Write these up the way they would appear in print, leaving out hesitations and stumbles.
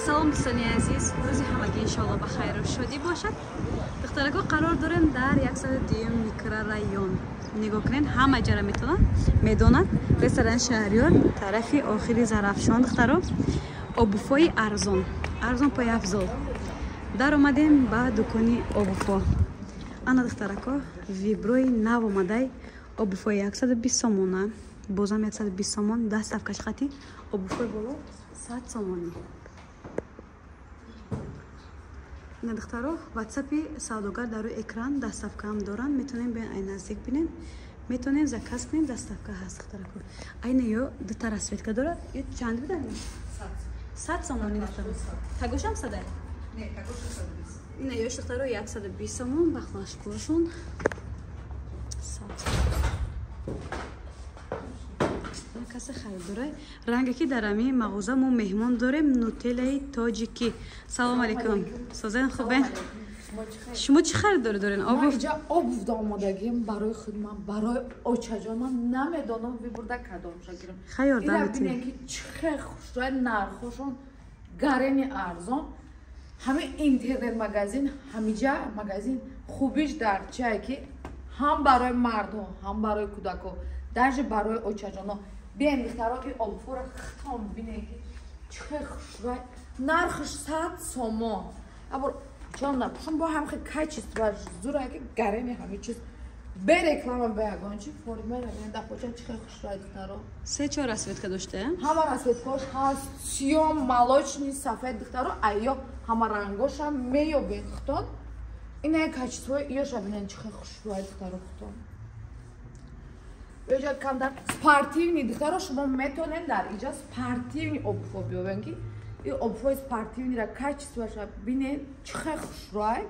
Салом, дӯстони азиз, рӯзи ҳамагӣ иншоалло ба хайру шодӣ бошад. Духтарако, қарор дорем дар 102 микрорайон. Нигоҳ кунед, ҳама ҷара метавонад, медонад. Ресторани Шаҳриёр, тарафи охири Зарафшон, духтаро, обуфои арзон, арзон пойафзол. Даромадем ба дукони обуфо. Ана, духтарако, виброи нав омадай, обуфои 120 сомона, бозам 120 сомон, доставкаш хати, обуфои боло 100 сомонӣ. На, духтаро, ватсапи савдогар дар рӯи экран, доставкаам доранд, метавонем биён, ай наздик бинем, метавонем заказ кунем, доставка ҳаст, духтарако. Айна ё дута расцветка дорад, ё чанд будан? 100 сомонӣ, духтаро. Тагошам садай? Ина ёш, духтаро, 120 сомон, бахлашкошон 100. Касе харидорай ранге ки дар ами мағоза мо меҳмон дорем, нутеллаи тоҷикӣ. Салом алейкум, созен, хубен? Шумо чӣ харидорӣ дорен? Инҷа обув омодагим барои худман, барои очаҷонман. Намедонам, выборда кадомша гирам. Хайёр. Бинем, ки чӣ хел хушрӯя, нархошон гарени арзон. Ҳамин интернет магазин, ҳамиҷа магазин хубиш дар чие, ки ҳам барои мардҳо, ҳам барои кӯдако, даже барои очаҷоно. Бием, духтаро, и обуфора хитом бинем, ки чӣ хел хушрӯй, нархш 100 сомон. Абор чон напушам, бо ҳам хел качествоаш зурае, ки гарени ҳами чиз, бе реклама, бе ягон чи формера. Бинем, дафоча чӣ хел хушрӯй, духтаро. Се чор расцветка дошта. Ҳама расцветкош ҳаст: сиём, молочный, сафед. Духтаро, айё ҳама рангошам меёбед хитон. Ина качествои иёша бинем, чӣ хел хушрӯй, духтаро, хитон. Иҷа камтар спортивный, духтаро, шумо метавонед дар иҷа спортивный обуфо биёбед, ки и обуфои спортивныйра качествоаша бинед, чӣ хел хушрӯй,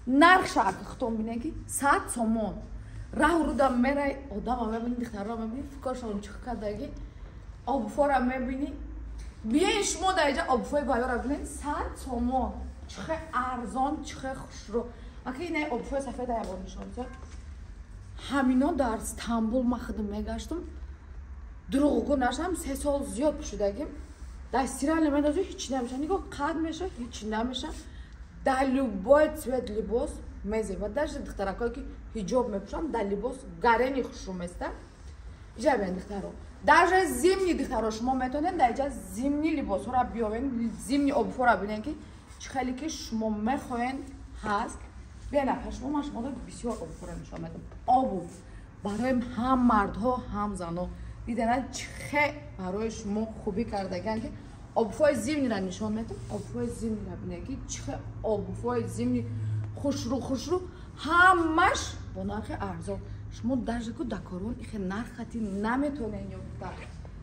нархша ака хитон бинед, ки 100 сомон. Раҳу руда мерай, одама мебини, духтарро мебини, фикршон чӣ кардаги, обуфора мебини. Биёен, шумо дар иҷа обуфои баёра бинед, 100 сомон, чӣ хел арзон, чӣ хел хушрӯ. Ака, инаи обуфои сафеда ябор нишон. Ҳамино дар Стамбул ман худам мегаштам, дурӯғгӯ нашам, 3 сол зиёд пӯшидагим. Дар стиральный мендозӣ, ҳичи намеша, нигоҳ, қад меша, ҳичи намеша, дар любой цвет либос мезеба. Даже духтаракое ки ҳиҷоб мепӯшанд, дар либос гарени хушрӯ места. Иҷа бен, духтаро, даже зимний, духтаро, шумо метавонед дар иҷа зимний либосҳоро биёвен, зимний обуфҳоро бинед, ки чӣ хеле ки шумо мехоҳед ҳаст. Биён, апа, шумо, ман шуморо бисёр обуфҳоро нишон медам. Обув барои ҳам мардҳо, ҳам занҳо. Дидана, чӣ хе барои шумо хубӣ кардагиан, ки обуфҳои зимнийро нишон медам. Обуфҳои зимнийро бинед, ки чӣ хе обуфҳои зимний хушрӯ, хушрӯ, ҳамаш бо нархи арзон. Шумо даже ку дар корвон ихе нарх хати наметавонед ёфта.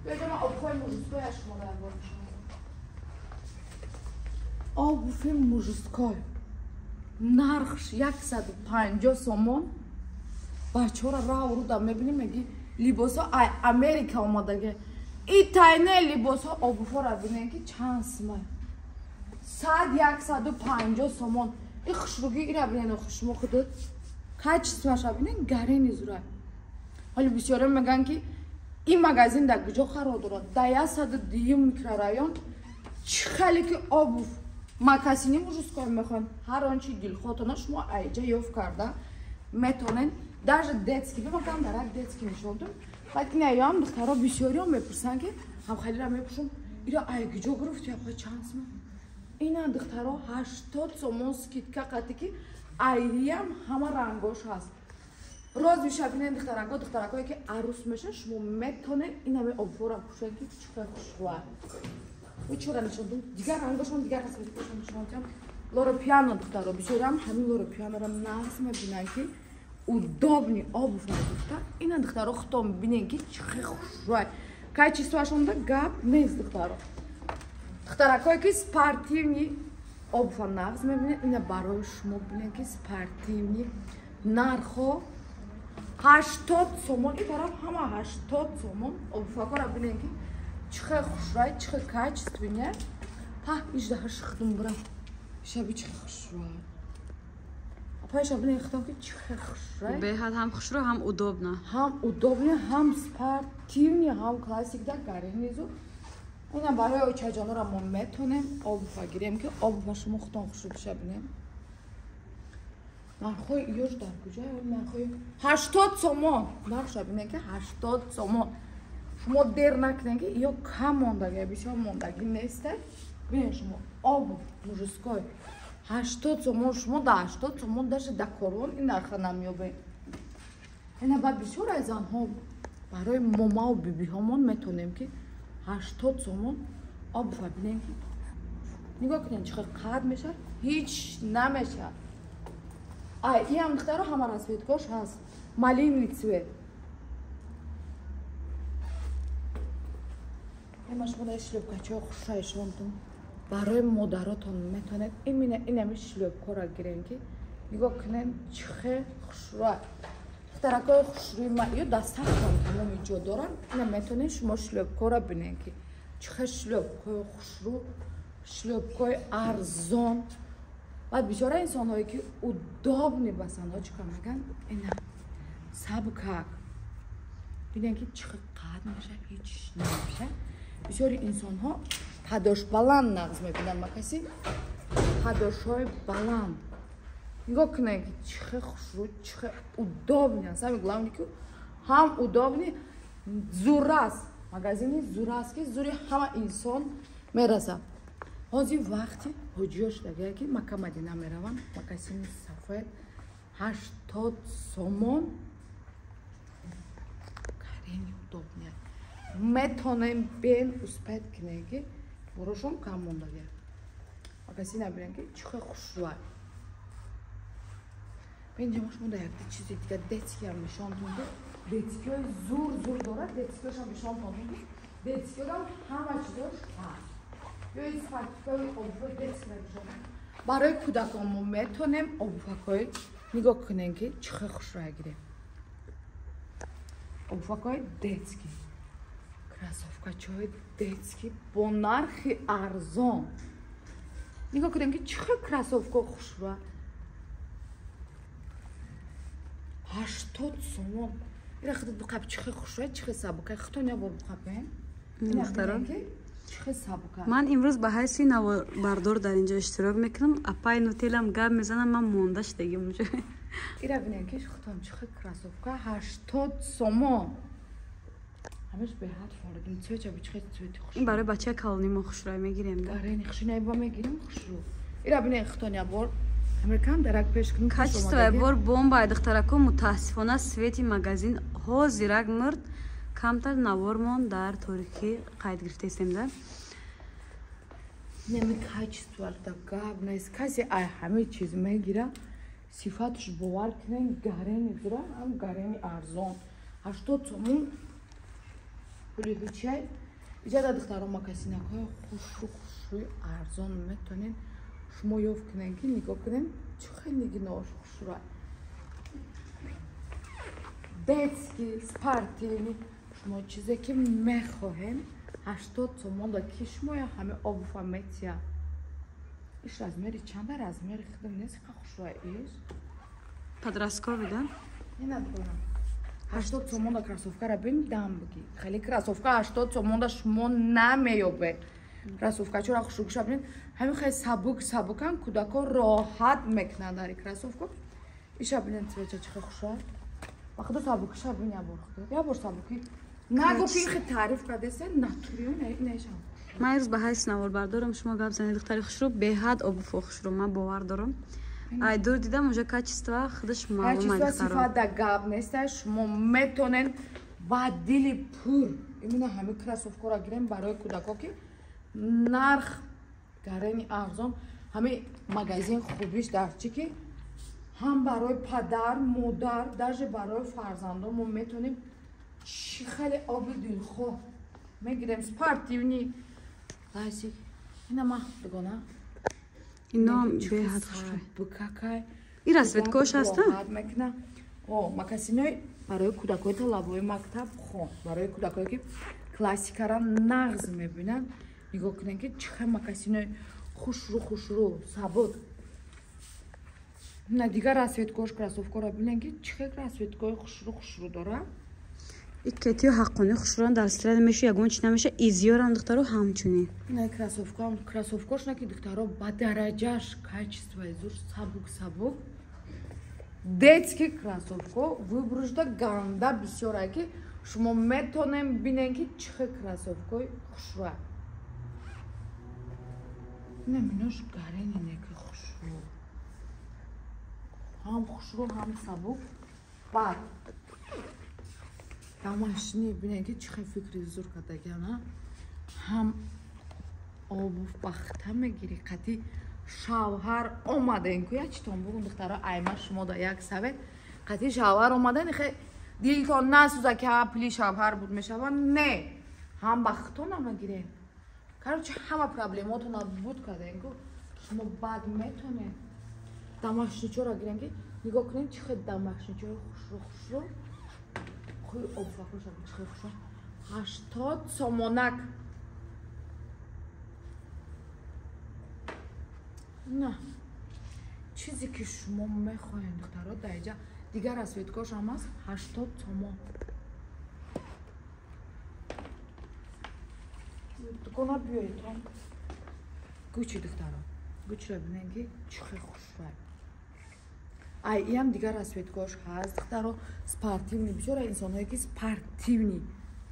Биёҷа, ман обуфҳои мужскойа шуморо якбор нишон медам. Обуфи мужской нархш 150 сомон. Бачаҳоро раҳу руда мебинем, меги либосҳо ай Америка омадаге. И тайне либосҳо, обуфҳоро бинем, ки чанд сумай: сад, 150 сомон. И хушругӣ ира бинен, шумо худот качествоаша бинен, гарени зурай. Ҳоли бисёре мегӯянд, ки ин магазин дар куҷо қарор дорад? Дар 102-юм микрорайон. Чӣ хеле ки обув, мокасини мужской мехоҳем, ҳар он чи дилхоҳтона шумо айҷа ёфт карда метавонед. Даже детский бимакам, дар як детский нишон додам. Баъд ин аёам, духтаро, бисёриҳо мепурсанд, ки ҳамхалира мепӯшам, ира ай куҷо гирифти, апа, чанд сомон? Ина, духтаро, 80 сомон, скидка қати, ки айриям ҳама рангош ҳаст. Роз мешабинед, духтарако. Духтаракое ки арӯс мешаванд, шумо метавонед инаме обуфора пӯшед, ки чӣ хел хушрӯа. Чора нишон додам, дигар рангошон, дигар расцветкошон нишон додам. Лоро Пиано, духтаро, бисёриам ҳамин Лоро Пианора нағз мебинанд, ки удобный обувь гуфта. Ина, духтаро, худтон бинед, ки чӣ хел хушрӯа, качествоашонда гап нест, духтаро. Духтаракое ки спортивный обува нағз мебинед, ина барои шумо бинед, ки спортивный нархҳо 80 сомон. Ин тараф ҳама 80 сомон. Обувакора бинед, ки чӣ хел хушрӯй, чӣ хел качественный. Па иждаҳа шихдум бурам, шаби чӣ хел хушрӯй. Апаиша, бинед худам, ки чӣ хел хушрӯй. Беҳад ҳам хушрӯ, ҳам удобно. Ҳам удобно, ҳам спортивный, ҳам классик, да гаренизу. Ина барои очаҷонора мо метонем обува гирем ки обува шумо худтон хушрӯ бишабинем. Нархҳои ёш дар куҷо? Нархҳои 80 сомон. Нархша бинем ки 80 сомон. Шумо дер накунед ки ё кам мондаги, бисёр мондаги нест. Бинед шумо обув мужской 80 сомон, шумо да 80 сомон даже да корвон ин нарха намеёбед. Ина баъд бисёр аз занҳо барои момаву бибиҳомон метонем ки 80 сомон обува бинем ки нигоҳ кунед чӣ қадр қад мешавад, ҳеҷ намешавад. Ай, иам духтаро ҳама расцветкош ҳаст. Малиновый цвет. Ема шумо дар шлёпкачаҳои хушрӯяшонтон барои модаротон метавонед именно инами шлёпкаро гирем ки нигоҳ кунед чӣ хел хушрӯя. Духтаракҳои хушрӯи ма ё дастафтон тамоми ҷо доранд. Ина метавонед шумо шлёпкаро бинед ки чӣ хел шлёпкаи хушрӯ, шлёпкаи арзон. Баъд бисёра инсонҳое ки удобни ба сандочка меган, ина сабкак. Бинед ки чӣ хел қад мешавад, ҳеҷ намешавад. Бисёри инсонҳо падош баланд нағз мебинанд, макаси падошҳои баланд. Нигоҳ кунед ки чӣ хел хушрӯ, чӣ хел удобни. Самое главное ки ҳам удобни, зур аст. Магазини зур аст ки зури ҳама инсон мерасад. Ҳозир вақти ҳоҷиё шудагия ки Макка Мадина мераванд, магазини сафед 80 сомон карени удобни. Метонем бен успет кунем ки борошон кам мондагия. Магазина бинем ки чӣ хел хушрӯ. Бинҷа мо шумо дар якта чизи дига детскиам нишон додем. Детскиҳои зур зур дорад, детскиҳошам нишон додем. Детскиҳодам ҳама чизош ҳаст. Ё спартикаи обувҳои детскиро нишон. Барои кӯдакон мо метонем обувакҳои нигоҳ кунем ки чӣ хел хушрӯя гирем. Обувакҳои детский, кроссовкачаҳои детский бо нархи арзон. Нигоҳ кунем ки чӣ хел кроссовка хушрӯя. 80 сомон. Ира худат биқаб чӣ хел хушрӯя, чӣ хел сабука. Худтон як бор биқабен. Духтарон. Чӣ хел сабука. Ман имрӯз ба ҳайси наворбардор дар инҷо иштирок мекунам. Апай нутелам гап мезанам, ман монда шудагим унҷо. Ира бинем ки худтон чӣ хел кроссовка 80 сомон. Ҳамеш беҳад форидим. Цвеча би чӣ хел цвети хушрӯ. Ин барои бачаи калони мо хушрӯя мегирем да. Аре, хушрӯя ба мегирем хушрӯ. Ира бинем худтон як бор Американ дарак пеш кунем. Качествои бор бомба духтарако мутаассифона свети магазин ҳозирак мурд. Камтар навормон дар торикӣ қайд гирифтаистем да. Неми качество да гап нест. Касе ай ҳамаи чиз мегира, сифаташ бовар кунен, гарени зура, ҳам гарени арзон. 80 сомон пули ҳичай. Иҷа духтаро макасинакҳои хушрӯ хушрӯи арзон метонен шумо ёфт кунен ки нигоҳ кунен чӣ хел нигинош хушрӯя. Детский, спортивный, шумо чизе ки мехоҳем 80 сомон да ки шумоя ҳаме обува метия. Иш размери чанда? Размери худам нест ка хушрӯя иш? Подростковый, да? Ина дорам. 80 сомон да кроссовкара бин дам бигӣ. Хеле кроссовка 80 сомон да шумо намеёбед. Кроссовкачора хушрӯ бинед. Ҳамин хеле сабук сабукан кӯдако роҳат мекунанд дар кроссовка. Иша бинед цвеча чӣ хел хушрӯя. Ба худо сабукиша бин як бор худо. Як бор сабукӣ. Нагӯ ки хел таъриф кардеса натурӣ неша. Ман имрӯз ба ҳайси наворбардорам шумо гап занед духтари хушрӯ, беҳад обувҳо хушрӯ, ман бовар дорам. Ай дур дидам уже качество худаш маълум Качество сифат да гап нест, шумо метонен ба дили пур именно ҳамин кроссовкаро гирем барои кӯдако ки нарх гарени арзон. Ҳамин магазин хубиш дар чӣ ки ҳам барои падар, модар, даже барои фарзандон мо метонем чӣ хеле оби дилхоҳ мегирем. Спортивный классик. Ина ма дугона. Ино беҳад хушрӯй. Букакай. Ин расцветкош ҳаст? Мекуна. О, макасинои барои кӯдакои талабои мактаб хон, барои кӯдакое ки классикара нағз мебинанд. Нигоҳ кунед ки чӣ хел макасинои хушрӯ хушрӯ, сабук. На дигар расцветкош кроссовкаро бинед ки чӣ хел расцветкои хушрӯ хушрӯ дорад. Иккетиё ҳаққони хушрӯян дар стирада меша, ягон чи намеша, изёрам духтаро ҳамчунин. Ина кроссовкам, кроссовкош на ки духтаро ба дараҷаш, качествои зур, сабук сабук. Детский кроссовко выбрушда ганда бисёр ки шумо метонем бинен ки чӣ кроссовкои хушрӯя. Ина минош гарени неки хушрӯ. Ҳам хушрӯ, ҳам сабук. Баъд домашний бинен ки чӣ фикри зур кардагиана. Ҳам обув бахта мегирӣ қати шавҳар омаден ку як читон бугун духтаро айма шумо да як савет қати шавҳар омаден хе дилтон насӯза ки ҳа пули шавҳар буд мешава не ҳам бахтона мегирен. Короче ҳама проблемотона буд карден ку шумо бад метонед домашничора гирен ки нигоҳ кунед чӣ хел домашничои хушрӯ хушрӯ хуй обфакоша чӣ хел хушрӯ 80 сомонак. На чизе ки шумо мехоҳед духтаро дар инҷа дигар расцветкош ҳам аст 80 сомон. Дукона биёед гучи духтаро гучиро бинед ки чӣ хел хушрӯ. Ай иам дигар расцветкош ҳаст духтаро спортивный бисёра инсонҳое ки спортивный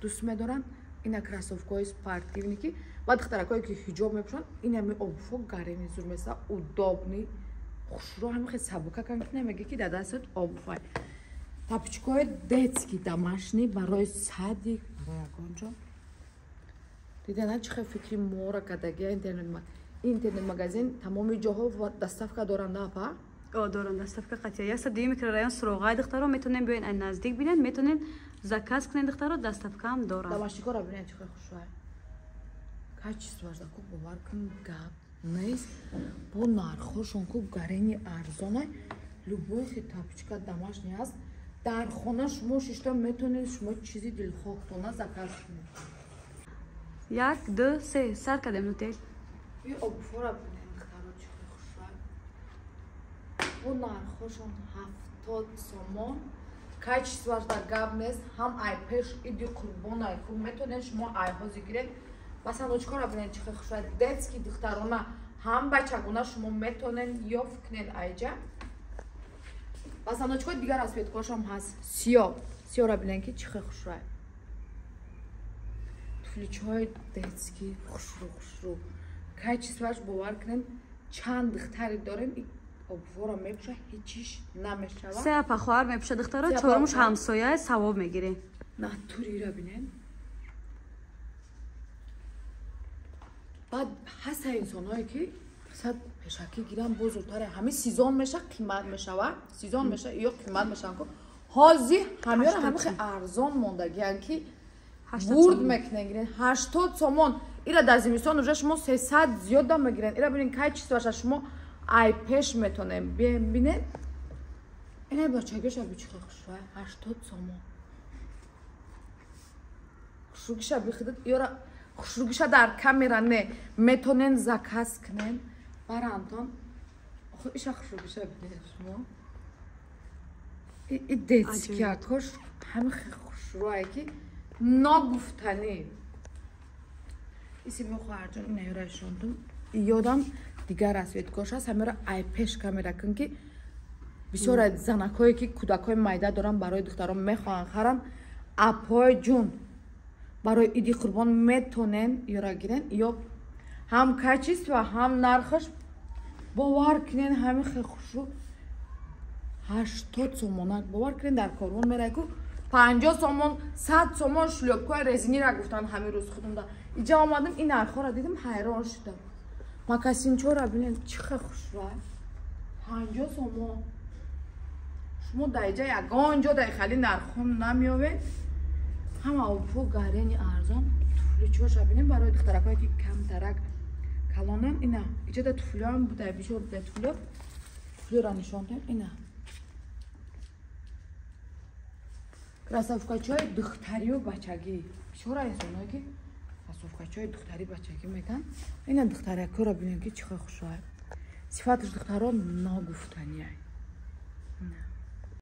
дӯст медоранд ина кроссовкои спортивный ки ва духтаракое ки ҳиҷоб мепӯшанд инами обуфо гарени зур меса удобный хушрӯ ҳами хел сабука кан ки намеги ки дар дастат обуфай. Тапочкои детский домашний барои садик барои ягон ҷо дидана чӣ хел фикри мора кардагия интернет магазин тамоми ҷоҳо доставка доранд апа. О, доранд доставка қатия. 102 микрорайон суроғаи духтаро метонем биёен ай наздик бинен, метонен заказ кунен духтаро, доставкаам доранд. Домашникора бинен чӣ хел хушрӯ. Качествоаш да ку бовар кун гап нест. Бо нархошон ку гарени арзона. Любой тапочка домашний аст. Дар хона шумо шишта метонед шумо чизи дилхоҳтона заказ кунед. 1 2 3 сар кардем нутел. И обуфора бинен духтаро чӣ хел хушрӯ. Бо нархошон 70 сомон. Качествоаш да гап нест. Ҳам ай пеш иди қурбон ай ку метонед шумо айҳози гиред. Масалан, бинед чӣ хел хушрӯ. Детский духтарона ҳам бачагона шумо метонед ёфт кунед айҷа. Масалан, дигар расцветкошам ҳаст. Сиёҳ. Сиёҳро бинед ки чӣ хел хушрӯ. Туфличҳои детский хушрӯ хушрӯ. Качествоаш бовар кунед чанд духтаре дорем обувора мепӯша ҳечиш намешава. Се апа хоҳар мепӯша духтаро, чорумш ҳамсоя савоб мегирем. Натурира бинед. Баъд ҳаста инсонҳое ки сад пешакӣ гиран боз зудтаре ҳамин сезон меша қимат мешава, сезон меша ё қимат мешаванд ку ҳозир ҳамёра ҳами хел арзон мондагиянд ки бурд мекунен гирен 80 сомон. Ира дар зимистон уже шумо 300 зиёда мегирен. Ира бинен качествоаша шумо ай пеш метонем бинен. Ина бачагиша бичхел хушрӯ 80 сомон. Хушрӯгиша бихидад ёра хушрӯгиша дар камера не метонен заказ кунен барантон. Охо иша хушрӯгиша бинед шумо. И детскиякош ҳами хел хушрӯае ки ногуфтанӣ. Иси мехоҳарҷон ина ёраишонтум ёдам дигар расцветкош аст. Ҳамеро ай пеш камера кун ки бисёр занакҳое ки кӯдакҳои майда доранд барои духтарон мехоҳанд харанд. Апои ҷун барои иди қурбон метонен ёра гирен. Ё ҳам качество ҳам нархаш бовар кунен ҳамин хел хушрӯ 80 сомонак. Бовар кунен дар корвон мерай ку 50 сомон 100 сомон шлёпкои резинира гуфтан ҳамин рӯз худумда. Иҷа омадам ин нархҳоро дидам ҳайрон шудам. Макасинчора бинен чӣ хел хушрӯ 50 сомон. Шумо дар иҷа ягон ҷо дар хали нархҳо намеёвед. Ҳама обуфо гарени арзон. Туфличоша бинем барои духтаракое ки камтарак калонанд. Ина иҷода туфлиам буда бисёр буда туфлио. Туфлиора нишон дем. Ина кроссовкачои духтарию бачагӣ. Бисёра инсонҳое ки кроссовкачои духтари бачагӣ меган. Ина духтаракоро бинем ки чӣ хел хушрӯ. Сифаташ духтаро ногуфтанӣ.